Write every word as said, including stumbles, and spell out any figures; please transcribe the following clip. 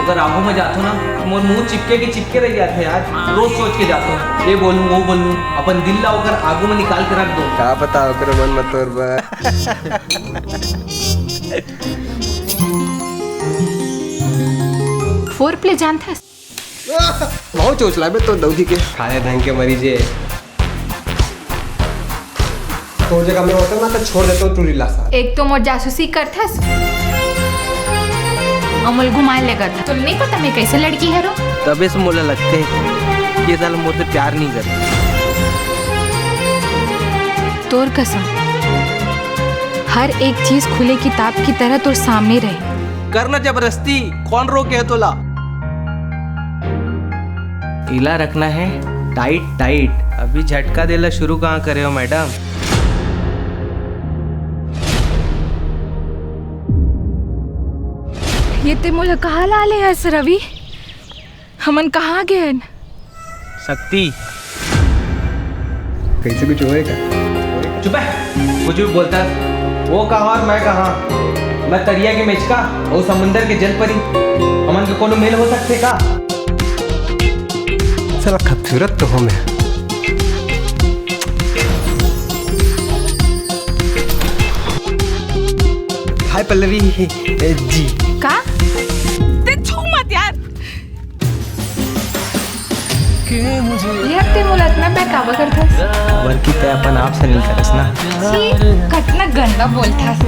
अगर आगू में जाथो ना, मोर मुंह चिपके के चिपके रह जाथे यार। रोज सोच के जाथो, ये बोलूं, वो बोलूं, अपन दिल ला ओकर आगू में निकाल के रख दो। का पता ओकर मन में तोर बर। फोर प्ले जानथस? बहुत चोचला बे तो दौदी के। खाने ढंग के मरीज है। तो जगह मैं होता ना तो छोड़ देता हूँ टूरी लासा। एक तो मोर जासूसी करथस, अमल घुमाए ले करथस। तो नहीं पता मैं कैसे लड़की है रो। तबे से मोला लगते है कि ये साला मोर से प्यार नहीं करते। तोर कसम, हर एक चीज खुले किताब की तरह तोर सामने रहे। करना जबरदस्ती, कौन रोके है तोला? इला रखना है टाइट टाइट। अभी झटका देला शुरू कहाँ करे हो मैडम? ये ते मोला कहाँ ला ले हस रवि? हमन कहाँ गेन? शक्ति। कैसे कुछ होएगा? चुप है, कुछ भी बोलता है। वो कहाँ और मैं कहाँ? मैं तरिया के मेचका और समुंदर के जलपरी। हमन के कोनो मेल हो सकथे का? साला खूबसूरत तो हो मैं। हाय पल्लवी जी। का? ते छू मत यार। ये हफ्ते मोला इतना बहकावा करथस। काबर कि ते अपन आप से नहीं करस ना। छी, कतना गंदा बोलथस।